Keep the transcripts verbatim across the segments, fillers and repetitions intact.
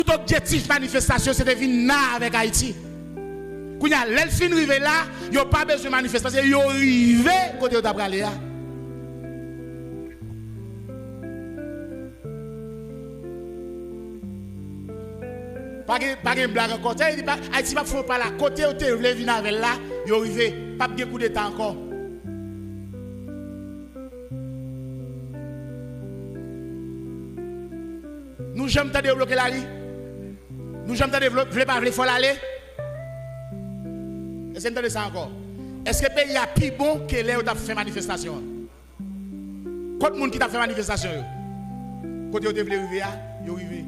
Tout objektif manifestasyon se te vin la avèk Ayiti. Kounye a, lè l fin rive la, yo pa bezwen manifeste, paske yo rive kote yo ta prale a. Pa gen, pa gen blag ankò. Sa vle di, pa, Ayiti p ap fè yon pa la. Kote yo te vle vin avè l la, yo rive. P ap gen koudeta ankò. Nou janm tande yo bloke lari? Nou janm tande vle, vle pa vle, fò l ale? Èske n tande sa ankò? Èske peyi a pi bon ke lè yo t ap fè manifestasyon an? Kot moun ki t ap fè manifestasyon yo? Kote yo te vle rive a, yo rive.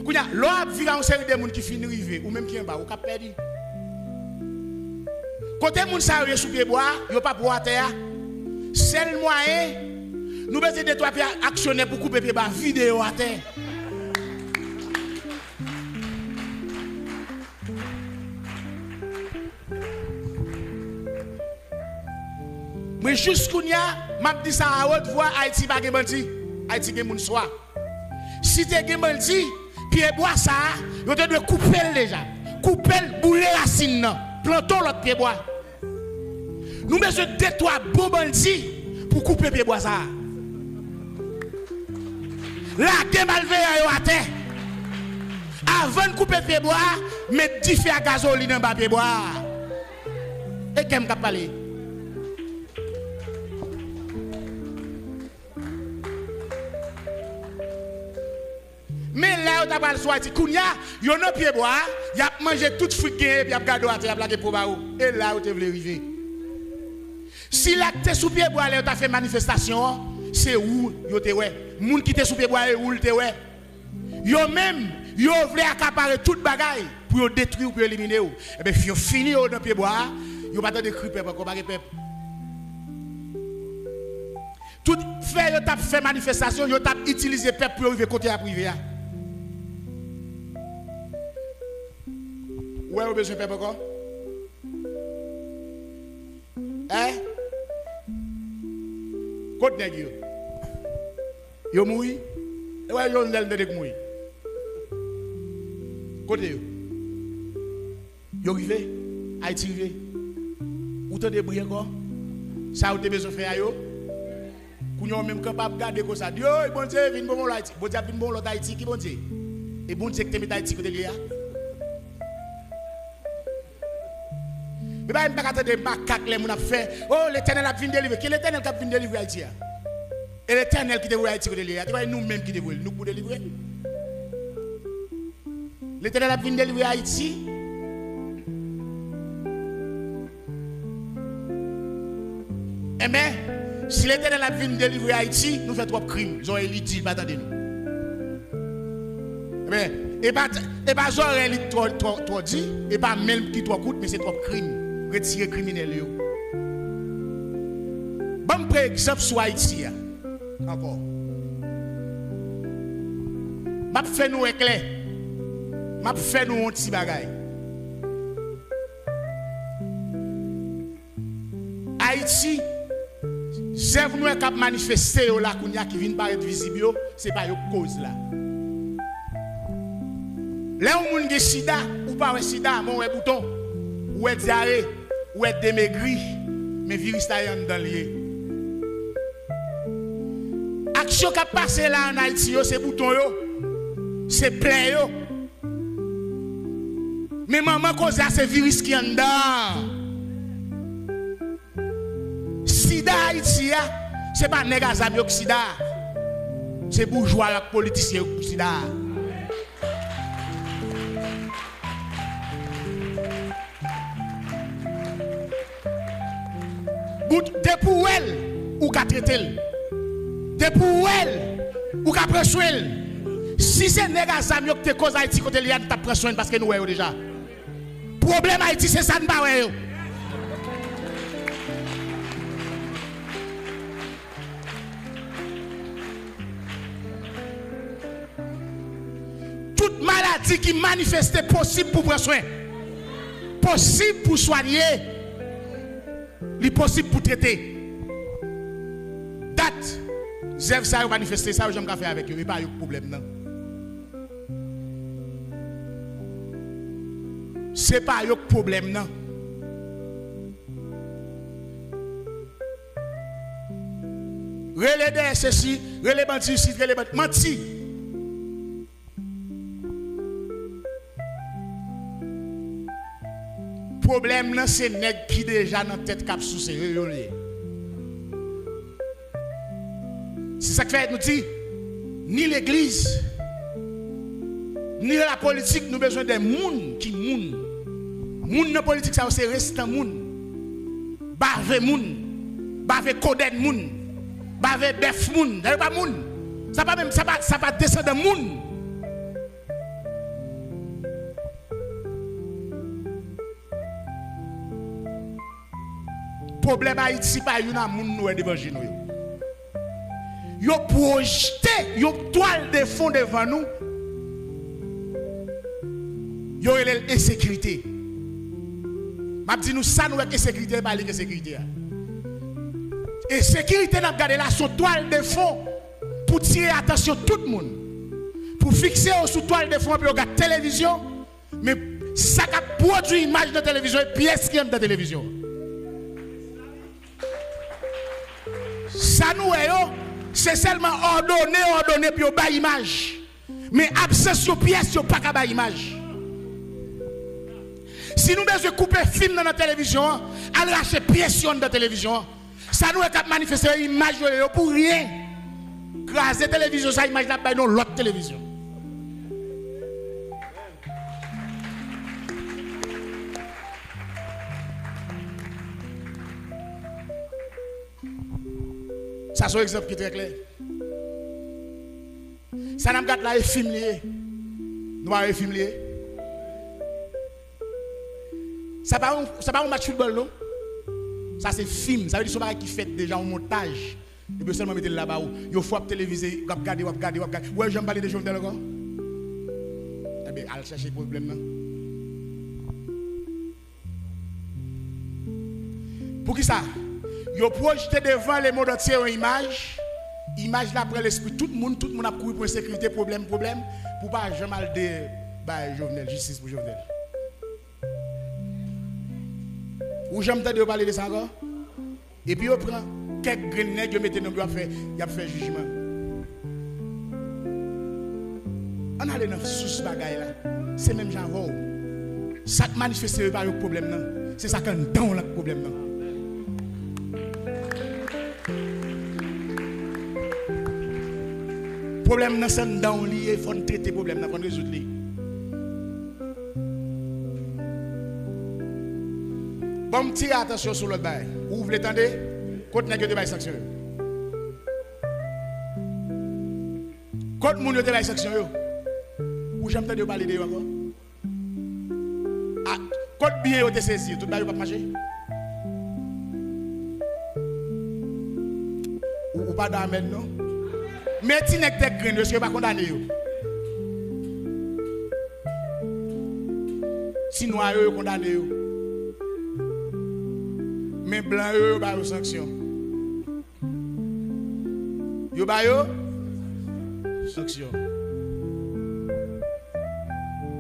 Kounye a, lè w ap viv a yon seri de moun ki fin rive, ou menm ki anba, ou k ap pèdi. Kote moun sa yo ye sou pye bwa a, yo p ap wè atè a. Sèl mwayen, nou bezwen de twa pye aksyonè pou koupe pye bwa a, vide yo atè. Men jis kounye a, m ap di sa a wot vwa, Ayiti pa gen bandi. Ayiti gen moun swa. Si te gen bandi, pye bwa sa a, yo te dwe koupe l deja. Koupe l, boule rasin nan. Plante yon lòt pye bwa. Nou bezwen de twa bon bandi pou koupe pye bwa sa a. Lage malveyan yo atè. Avan n koupe pye bwa a, met dife a gazolin anba pye bwa a. E kè m k ap pale. Men la yo ta pral sou Ayiti. Kounye a, yo nan pye bwa a, y ap manje tout fwi k genyen, epi y ap gade w atè, y ap lage po ba ou. E la yo te vle rive. Si la k te sou pye bwa a lè yo ta fè manifestasyon an, se ou yo te wè. Moun ki te sou pye bwa a, e ou l te wè. Yo menm, yo vle akapare tout bagay pou yo detwi w, pou yo elimine w. Ebyen, fi yo fini yo nan pye bwa a, yo pa tande kri pèp ankò, pa gen pèp. Tout fè yo t ap fè manifestasyon, yo t ap itilize pèp pou yo rive kote y ap rive a. Ou wè yo bezwen pèp ankò? Hein? Kot nèg yo? Yo mouri? E wè yo lè l tande k mouri. Kote yo? Yo rive, Ayiti rive. Ou tande bri ankò? Sa yo te bezwen fè a yo? Kounye a w menm kanpe ap gade konsa, di, oy, Bondye, vin bon bon lòt Ayiti. Bondye ap vin bon lòt Ayiti, ki Bondye? E Bondye ki te met Ayiti kote l ye a? Men bagay m pa ka tande makak lè moun ap fè, o, Letènèl ap vin delivre. Ki Letènèl k ap vin delivre Ayiti a? E Letènèl ki te voye Ayiti kote l ye a. Te pa nou menm ki te voye l, nou k pou delivre l. Letènèl ap vin delivre Ayiti. Enben, si Letènèl ap vin delivre Ayiti, nou fè twòp krim. Zòrèy li di, li pa tande nou. Enben, e pa, e pa zòrèy li twò, twò, twò di, e pa men l ki twò kout, men se twòp krim. Retire kriminèl yo. Ban m pran egzanp sou Ayiti a. Ankò. M ap fè nou wè klè. M ap fè nou yon ti bagay. Ayiti, zèv nou wè k ap manifeste yo la kounye a ki vin parèt vizib yo, se pa yo k koz la. Lè yon moun gen sida, ou pa wè sida, men w wè bouton, ou wè dyare, ou wè demegri, men viris la e anndan l ye. Aksyon k ap pase la ann Ayiti yo, se bouton yo, se plè yo. Men manman koze a, se viris ki anndan an. Sida Ayiti a, se pa nèg a zam yo k sida a. Se boujwa yo ak politisyen yo k sida a. Bout, depi w wè l, ou ka trete l. Depi w wè l, ou ka pran swen l. Si se nèg a zam yo ki te koz Ayiti kote l ye a, n t ap pran swen l paske nou wè yo deja. Pwoblèm Ayiti, se sa n pa wè yo. Tout maladi ki manifeste posib pou pran swen, posib pou swanye, li posib pou trete. Dat zèv sa yo manifeste, sa yo janm ka fè avèk yo, e pa yo k pwoblèm nan. Se pa yo k pwoblèm nan. Rele dèyè sesi, rele bandi isit, rele bandi. Manti! Pwoblèm nan se nèg ki deja nan tèt k ap souse yo, yo l ye. Se sa k fè nou di, ni legliz, ni lapolitik, nou bezwen de moun ki moun. Moun nan politik sa yo se restan moun. Bave moun, bave kodèn moun, bave bèf moun. Sa yo pa moun. Sa pa menm, sa pa, sa pa desandan moun. Pwoblèm Ayiti pa youn a moun nou wè devan je nou yo. Yo pwojte yon twal de fon devan nou. Yo rele l ensekirite. M ap di nou sa nou wè k ensekirite, e pa li k ensekirite a. Ensekirite n ap gade la, se yon twal de fon pou tire atansyon tout moun. Pou fikse yo sou twal de fon an, pou yo gad televizyon, men sa k ap pwodui imaj nan televizyon, e pyès ki anndan televizyon. Sa nou wè yo, se sèlman òdone, òdone pou yo bay imaj. Men absans yon pyès, yo pa ka bay imaj. Si nou bezwen koupe fim nan nan televizyon an, al rache pyès yo anndan televizyon an. Sa nou wè k ap manifeste yo, imaj yo ye yo pou ryen. Kraze televizyon sa, imaj la ap bay nan lòt televizyon. Sa se yon egzanp ki trè klè. Sa n ap gad la e fim li ye. Nou pa wè e fim li ye? Sa pa yon, sa pa yon match foutbòl non. Sa se fim. Sa vle di se yon bagay ki fèt deja, yon montaj. Epi yo sèlman mete l la ba ou. Yon fwa w ap televize, w ap gade, w ap gade, w ap gade. Ou wè yo janm pale de Jovenel ankò? Ebyen, al chèche pwoblèm nan. Poukisa? Yo pwojte devan lemonn antye yon imaj. Imaj la pran lespri tout moun, tout moun ap kouri pou ensekirite, pwoblèm, pwoblèm, pou pa janm al de bay Jovenel, jistis pou Jovenel. Ou janm tande yo pale de sa ankò? Epi yo pran kèk grenn nèg, yo mete nan yo ap fè, y ap fè jijman. Ann ale nan sous bagay la. Se menm jan avè w. Sa k manifeste yo pa yo k pwoblèm nan. Se sa k anndan w lan k pwoblèm nan. Pwoblèm nan se anndan w li ye, fò n trete pwoblèm nan, fò n rezoud li. Bon, m tire atansyon sou lòt bagay. Ou vle tande? Kot nèg yo te bay sanksyon yo? Kot moun yo te bay sanksyon yo? Ou janm tande yo pale de yo ankò? A, kot byen yo te sezi yo? Tout bagay yo p ap mache? Ou, ou pa di amèn non. Men ti nèg tèt grenn yo, èske yo pa kondane yo? Ti nwa yo, yo kondane yo. Men blan yo, yo ba yo sanksyon. Yo ba yo sanksyon.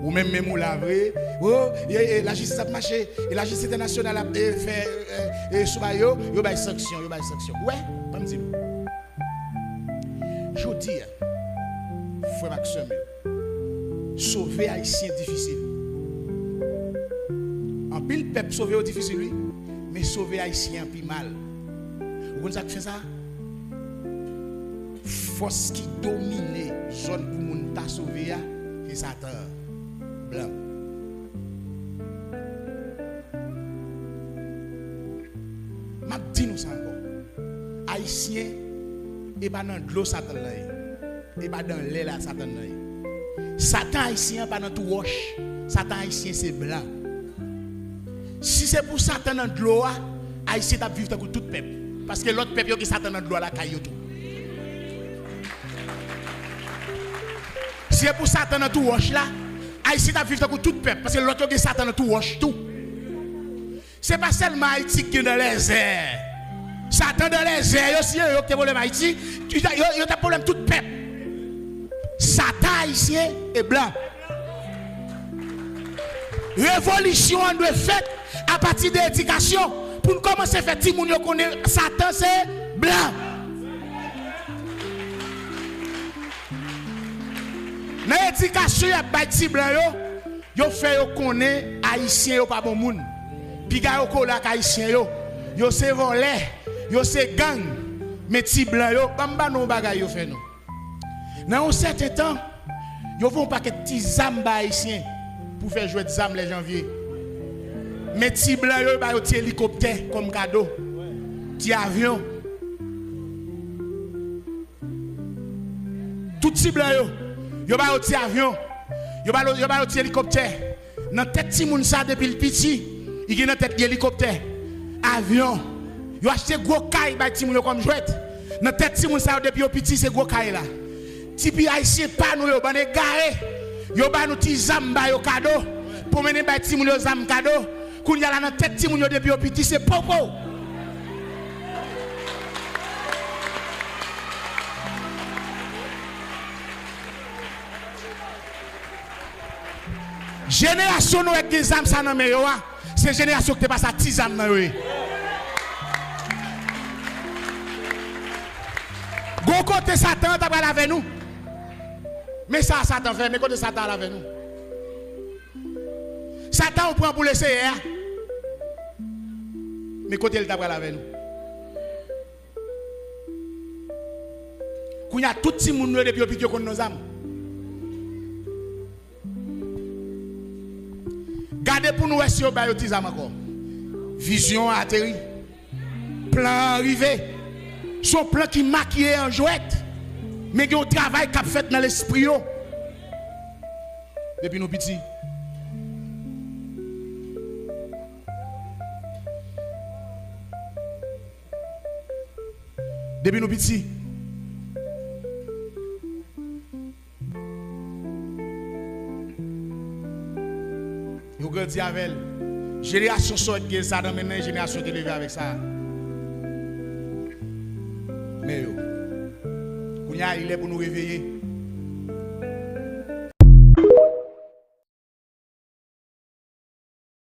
Ou menm, menm ou la vre. O, e, e, lajistis ap mache. E lajistis entènasyonal ap, e, fè, e, e, sou ba yo, yo bay sanksyon, yo bay sanksyon. Ou wè? Ban m di nou. Jodi a, frè m ak sè m yo, sove Ayisyen difisil. Anpil pèp sove yo difisil, wi, men sove Ayisyen an pi mal. Ou konn sa k fè sa? Fòs ki domine zòn pou moun ta sove a, se Satan an, blan. M ap di nou sa ankò. Ayisyen, e pa nan dlo Satan nan ye. E pa nan lè la Satan nan ye. Satan ayisyen an pa nan tou wòch. Satan ayisyen se blan. Si se pou Satan nan dlo a, Ayisyen t ap viv tankou tout pèp. Paske lòt pèp yo gen Satan nan dlo a lakay yo tou. Si se pou Satan nan tou wòch la, Ayisyen t ap viv tankou tout pèp. Paske lòt yo gen Satan nan tou wòch tou. Se pa sèlman Ayiti ki gen dan lèzè. Satan dan lèzè, yo si yo, yo ki te pwoblèm Ayiti, yo, yo, yo t ap pwoblèm tout pèp. Satan ayisyen e blan. Revolisyon an dwe fèt apati de edikasyon, pou n kòmanse fè timoun yo konnen Satan se blan. Nan edikasyon y ap bay ti blan yo, yo fè yo konnen Ayisyen yo pa bon moun. Piga yo kole ak Ayisyen yo. Yo se vòlè, yo se gang. Men ti blan yo, ban m ba nou yon bagay yo fè nou. Nan yon sèten tan, yo voye yon pakèt ti zam ba Ayisyen pou fè jwèt zam lè janvye. Men ti blan yo, yo ba yo ti elikoptè kòm kado, ti avyon. Tout ti blan yo, yo ba yo ti avyon, yo ba yo, yo ba yo ti elikoptè. Nan tèt timoun sa, depi l piti, li gen nan tèt li elikoptè, avyon. Yo achte gwo kay bay timoun yo kòm jwèt. Nan tèt timoun sa yo, depi yo piti, se gwo kay la. Tipi Ayisyen pa nou yo, bann egare. Yo ba nou ti zam, ba yo kado, pou mennen bay timoun yo zam kado. Kounye a la, nan tèt timoun yo, depi yo piti, se popo. Jenerasyon nou wè k gen zam sa nan men yo a, se jenerasyon ki te pase a ti zam nan yo ye. Gon kote Satan an ta pral avè nou. Men sa Satan fè, men kote Satan al avè nou. Satan ou pran pou Leseyè a. Men kote l ta pral avè nou. Kounye a, tout timoun nou yo, depi yo piti, yo konn non zam. Gade pou nou wè si yo ba yo ti zam ankò. Vizyon an ateri. Plan an rive. Se yon plan ki makiye an jwèt. Men gen yon travay k ap fèt nan lespri yo. Depi nou piti. Depi nou piti. Yo grandi avè l. Jenerasyon sa w wè ki gen sa nan men l, jenerasyon te leve avèk sa. Men yo. Kounye a, li lè pou nou reveye.